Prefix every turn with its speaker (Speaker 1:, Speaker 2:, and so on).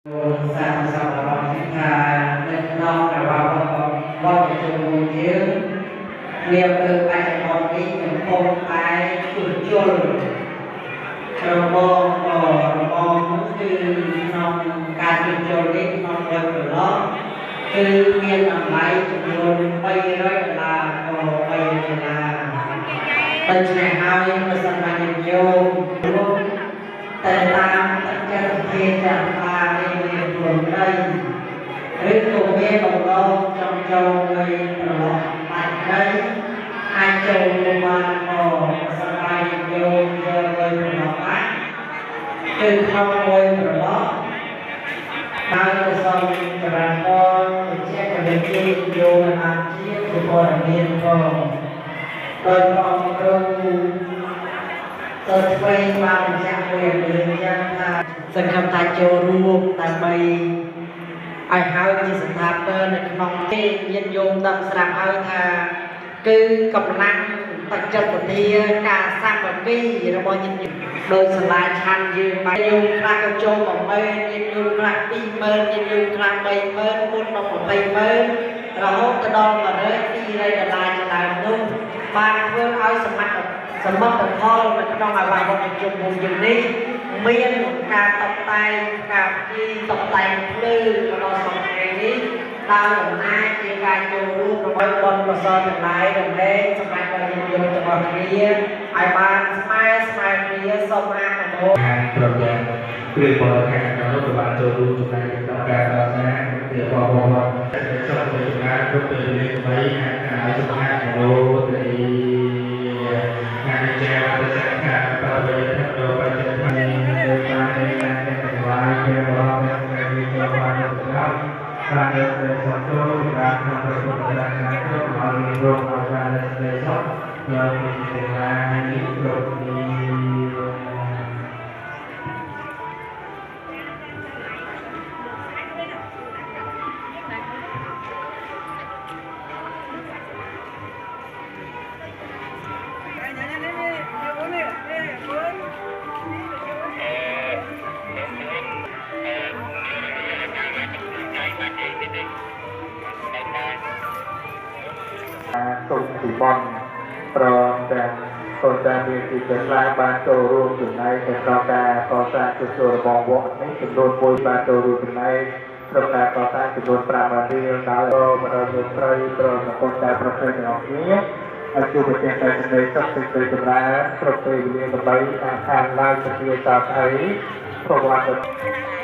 Speaker 1: សាធុសប្បុរសថា នៅក្នុងរបាវវត្តប្រជុំមួយយើងនាពេលបច្ចុប្បន្ននេះ កំពុងតែជួសជុលរបង ក៏របងគឺក្នុងការជួសជុលនេះ ក្នុងមួយប្រឡោះគឺមានតម្លៃចំនួន 300 ដុល្លារ ក៏ 300 ដុល្លារ។ ដូច្នេះហើយ បើសិនមកញាតិញោមរួមតែតាមទឹកចិត្តសទ្ធាចាស់តានេះមានខ្លួនក្តី ឬក៏មានបំណងចង់ចូលមួយប្រឡោះបាច់ក្តី អាចចូលរួមបាន ក៏សប្បាយញោមយកមួយប្រឡោះបាច់ គឺក្នុងមួយប្រឡោះ ហើយក៏សូមចម្រើនពរបញ្ជាក់ទៅលើជាយោបានជាព័ត៌មានផង ដោយព្រះអង្គគ្រូទៅឆ្វេងបានបញ្ជាក់មួយរឿងចឹងថា សង្ឃឹមថាចូលរួមដើម្បីឲ្យហើយជាស្ថាពរនៅក្នុងទេ។ ញាតិញោមដឹងស្រាប់ហើយថា គឺកម្លាំងបច្ចុប្បន្នការសាមគ្គីរបស់ញាតិញោម ដោយសាលាឆាន់យើង បាយញោមខ្លះក៏ចូល 10000 ញាតិញោមខ្លះ 20000 ញាតិញោមខ្លះ 30000 មុនដល់ 200,000 រហូតទៅដល់ 100 200 ដុល្លារជាដើម នោះបានធ្វើឲ្យសមត្ថសមិទ្ធផលនៅក្នុងអាវាសវត្តប្រជុំភូមិយើងនេះ មានការតបតែងការជីតបតែងភ្លើងមកដល់សប្តាហ៍នេះ ដោយអំណាចជាការចូលរួមរបស់បុណ្យកុសលទាំងឡាយ រំលែកសម្រាប់ដល់ញាតិញោមទាំងអស់គ្នាឲ្យបានស្មើស្មើគ្នា។ សូមអនុមោទ
Speaker 2: នា ព្រមទាំងគ្រឿងបរិក្ខារនោះក៏បានចូលរួមចំណែកក្នុងការកសាងជាបបរសូមចម្រើនគ្រប់ពេលវេលា ដើម្បីអាចឲ្យសុខភាពមនោទនីអានិច្ចាវតសង្ខារបវយធម្មបច្ចៈធម្មបាននៃការទាំងឡាយជាបរមនៃវិជ្ជាបានសម្រាប់ការដែលសន្ទុសម្រាប់ក្នុងព្រះពុទ្ធសាសនា គ្រប់ឲ្យរងឲ្យបានសេចក្តីសុខដោយទាំងឡាយគ្រប់នេះ។ ទុំពីបន ព្រមទាំងកូនចៅមានទីប្រាថ្នាបានចូលរួមចំណែកនៅក្នុងការកសាងជួសជុលរបងវត្តនេះចំនួន 1 បានចូលរួមចំណែកក្នុងការកសាងចំនួន 50000 រៀល ដល់មកដល់យើងស្រី ព្រមទាំងកូនចៅប្រុសស្រីទាំងអស់គ្នា ឲ្យជួបប្រទះតែសេចក្តីសុខ សេចក្តីចម្រើនគ្រប់ពេលវេលា ដើម្បីអាហារឡើយពជាតស្អីប្រវត្តិ។